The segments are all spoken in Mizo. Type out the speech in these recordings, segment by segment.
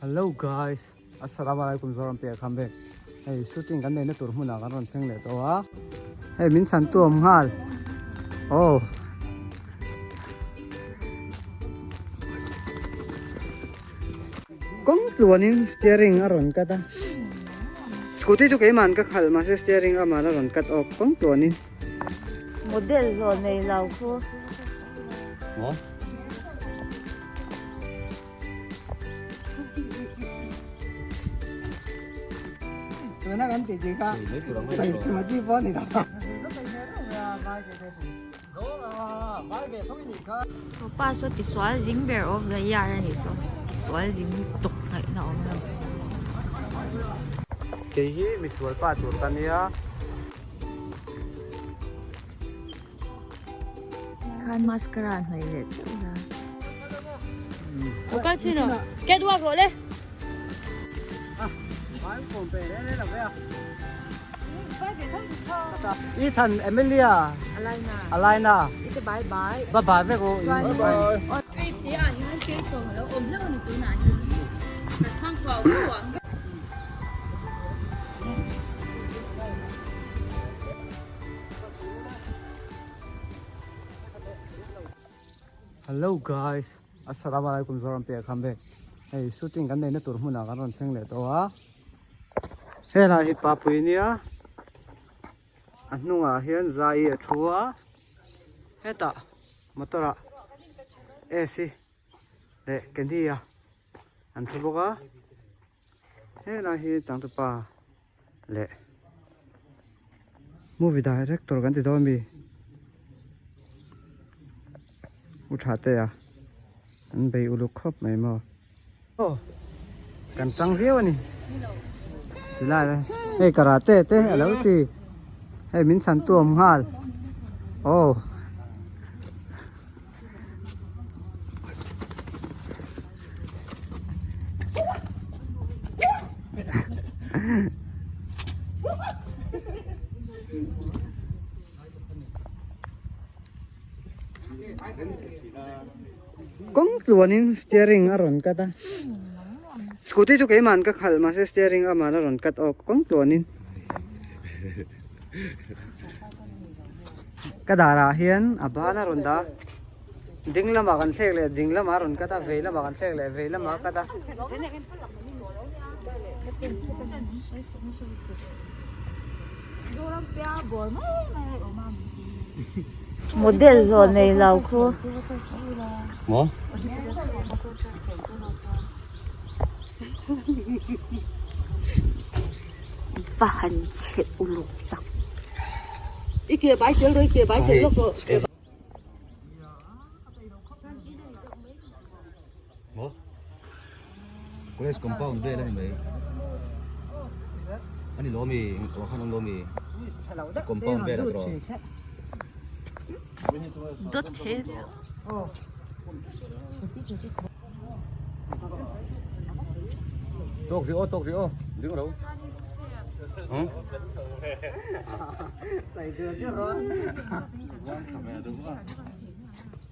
Hello guys Assalamu alaikum Zoram piah kham ve hei shooting kan neihna tur hmunah kan rawn thleng leh tawh a hei min chhan tu awm nghal aw kawng tluanin steering a rawn cut a scooty chu keimah an ka khalh mahse steering amah a rawn cut off kawng tluanin. Model hlawh nei lo khu. Maw? Tuna kan ti ti kha sai chua chi pawh ni lo. Pa saw tisual zing ber of the year a nih chu tisual zing lutuk ngaihna awm lo. Kei hi misual pa tur ka nia. Khan mascara hnawih leh chauh la. Lo kal chin aw. Catwalk rawh le. Ethan Emilia Alaina Alaina Ite bye bye. Bye bye vek u. Bye bye. Trip te ah hian chainsaw a lo awm hlauh a ni tunah hian. Ka thlang tawh hu ang. Hello guys Assalamu alaikum Zoram piah kham ve hei shooting kan neihna tur hmunah kan rawn thleng leh tawh a helai hi papui nia a hnungah hian zai a thu a hetah motor ah AC leh candy a an thu bawk a helai hi changtupa leh movie director kan ti dawn mi u tha te a an bei uluk khawp mai maw aw kan tang viau a ni tilai lai hei karate te a lo ti hei min chhan tu awm nghal aw. Kawng tluanin steering a rawn cut a scooty chu keimah an ka khalh mahse steering amah a rawn cut awk kawng tluanin ka darah hian a ban a rawn dah a. Ding lamah kan thlek leh ding lamah a rawn cut a vei lamah kan thlek leh vei lamah a cut a. Model hlawh nei lo khu. Maw? Va han chhe uluk tak. I ke bai tel rawh i ke bai tel lawk rawh. Maw? College compound vel a ni mai. A ni lo mi, engkawh khan awm lo mi. Compound vel a tawh. Dawt the deuh. Tawk rih aw, tawk rih aw. Ding ro. Huh?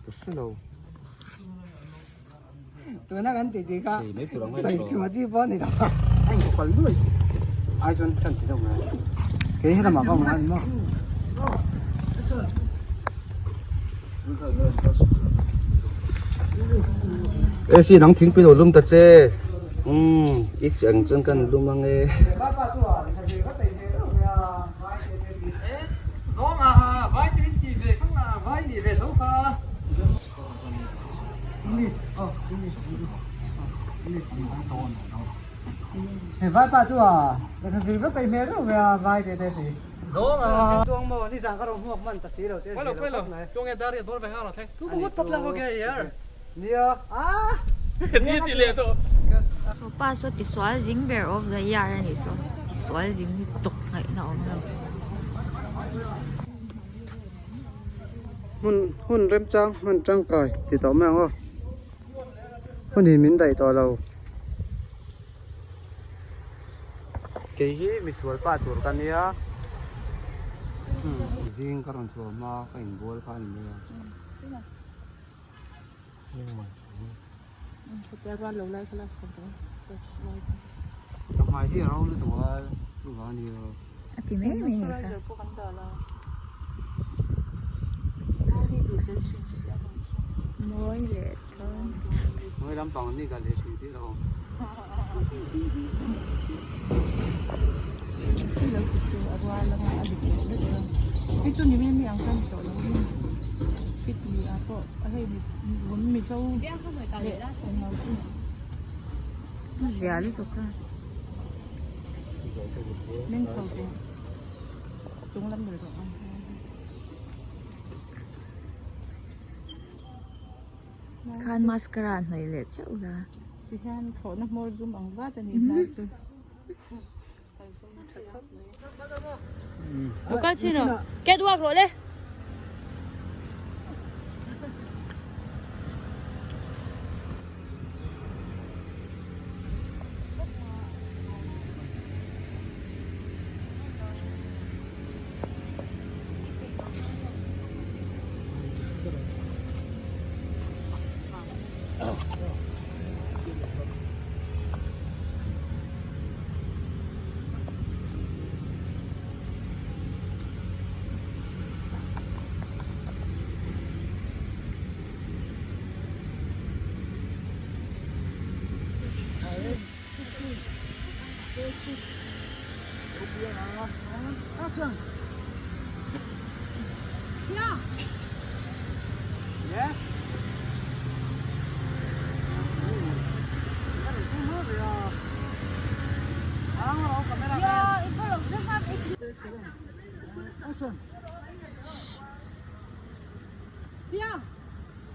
Ka hre lo. Tuna kan ti ti kha Hei mai tur ang sai chua chi pawh ni lo. A in kawlh luai ai chuan kan ti deuh mai. Kei helamah ka awm ngai maw. AC nang thingpui lo lum ta che umm i chi ang chuan kan lum ang e. Zawng a. Tuang maw nizan ka rawn hmuak hman ta si lo che zir lo khawp mai. Tuang e dar i dawr ve nghal ang thleng. Tu bahut patla ho ge yar. Nia a. Ni ti leh tawh. Sopa saw tisual zing ber of the year a nih chu. Tisual zing lutuk ngaihna awm lo. Hun hun remchang hman tangkai ti tawh mai ang aw. Hun hi min daih tawh lo. Kei hi misual pa tur ka nia zing ka rawn chhuah hma ka inbual kha a ni mai a. Ka hmai hi a ro lutuk a chuvang a ni lo. A ti mai mai ni kha. Mawi leh dawn. Mawi lampang ni ka leh thin chiah lo. Zia lutuk a. Khan mascara hnawih leh chauh la. Tihian thlawhna hmawr zum ang zat a nih hnai chu. An zum tha khawp mai. Lo kal chin rawh. Catwalk rawh le. Yes.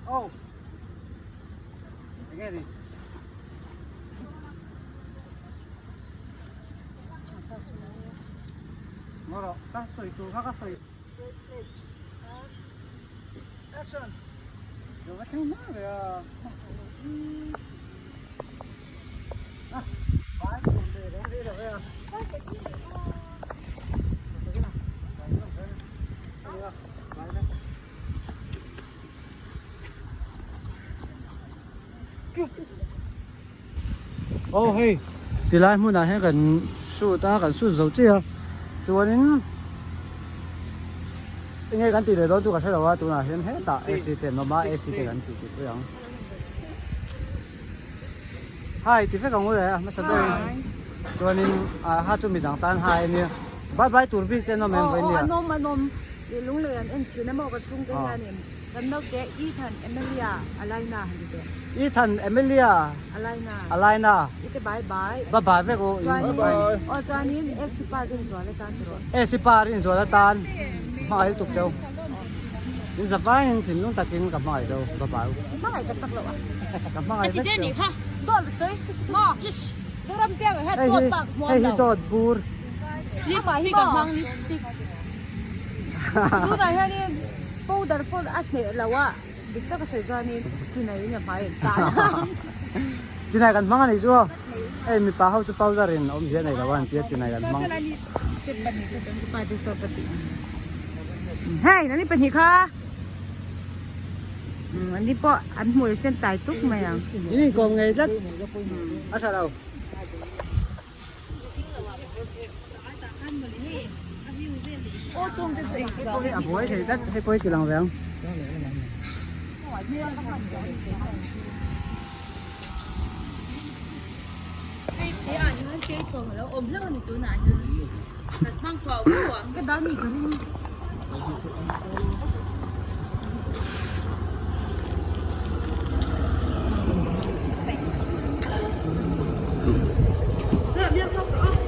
Oh. Enge ni? Ngo rawh, ka sawi tur kha ka sawi. Action. Lo va thleng hma ve a. Ah, vai tum ve reng reng lo ve a. Aw hei tilai hmunah hian kan shoot a kan shoot zo chiah a chuanin enge kan tih leh dawn chu ka hrelo a tunah hian hetah ac te an awm a ac te kan tih tih pui ang hi ti vek ang u le a hmasa berin chuanin ah ha chu midang tan hai ania bye bye tur bik te an awm em vawinia. Aw an awm an awm lunglei an en thin a maw ka chhungte hianin. Kan naute Ethan Emilia Alaina han ti teh. Ethan Emilia Alaina. Alaina. I te bye bye. Bye bye vek u. Chuanin aw chuanin AC pa Rinzuala tan ti rawh. AC pa Rinzuala tan hmangaih lutuk cheu. In zavaiin thinlung takin ka hmangaih cheu. Bye bye u. Hmangaih tak tak loh a. Ka hmangaih vek cheu. Dawt sawi maw? Zoram piang ah hian dawt bak hmuam lo. Hei hi dawt bur. Lipstick a hmang lipstick. Tunah hianin powder pawh a hneh lo a, dik taka sawi chuanin chinai in a hmai an tan a. Chinai kan hmang a nih chu aw. Hei mipa ho chu powder in awmzia nei lo a an tia chinai kan hmang. Hei nani pahnih kha an ni pawh an hmui sen tai tuk mai ang. In inkawm ngei tlat a tha lo. Hei a buai thei tlat hei pawh hi ti lang ve ang.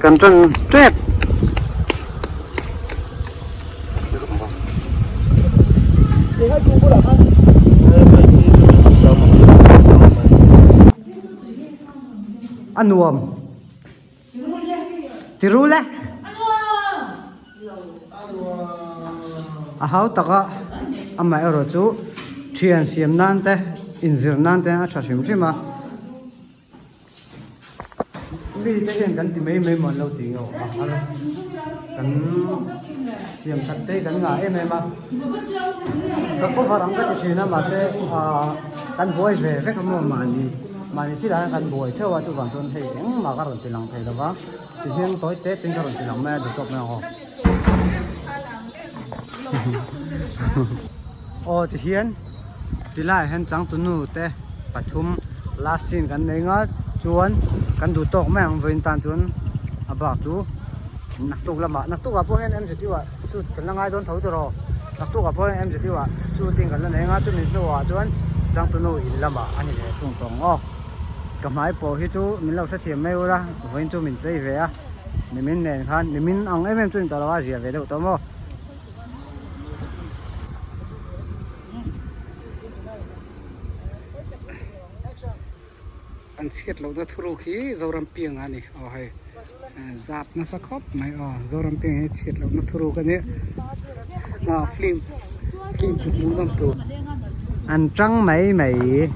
Kan ṭan ṭep. A nuam. Tirul e. A hau tak a amaherawh chu thian siam nan te inzir nan te a tha hrim hrim a mi te hian kan ti mai mai maw an lo ti nge awm a kan siam that te hi kan ngah em em a ka cover ang ka ti thin a mahse ah kan buai ve vek a maw mahni. Mahni chilah hian kan buai theuh a chuvang chuan hei engmah ka rawn ti lang thei lo va tihian tawi te te in ka rawn ti lang mai a duh tawk mai ang aw. Aw tihian tilaiah hian changtunu te pathum last scene kan nei nga chuan kan duh tawk mai ang vawiin tan chuan a bak chu naktuk lamah naktuk ah pawh hian mztu ah shoot kan la ngai dawn tho tawh naktuk ah pawh hian mztu ah shooting kan la nei nga chumi hnuah chuan changtunu in lamah a ni leh thung tawh ang aw ka hmai pawh hi chu min lo hrethiam mai ula vawiin chu min chei ve a nimin nen khan nimin ang em em chu ni tawh lo a zia ve deuh tawh maw. An chhiat lohna thuruk hi Zoram piang a ni aw hei zap nasa khawp mai aw Zoram piang hi chhiat lohna thuruk a ni a film film chu hmuh nawm tur. An tang mai mai.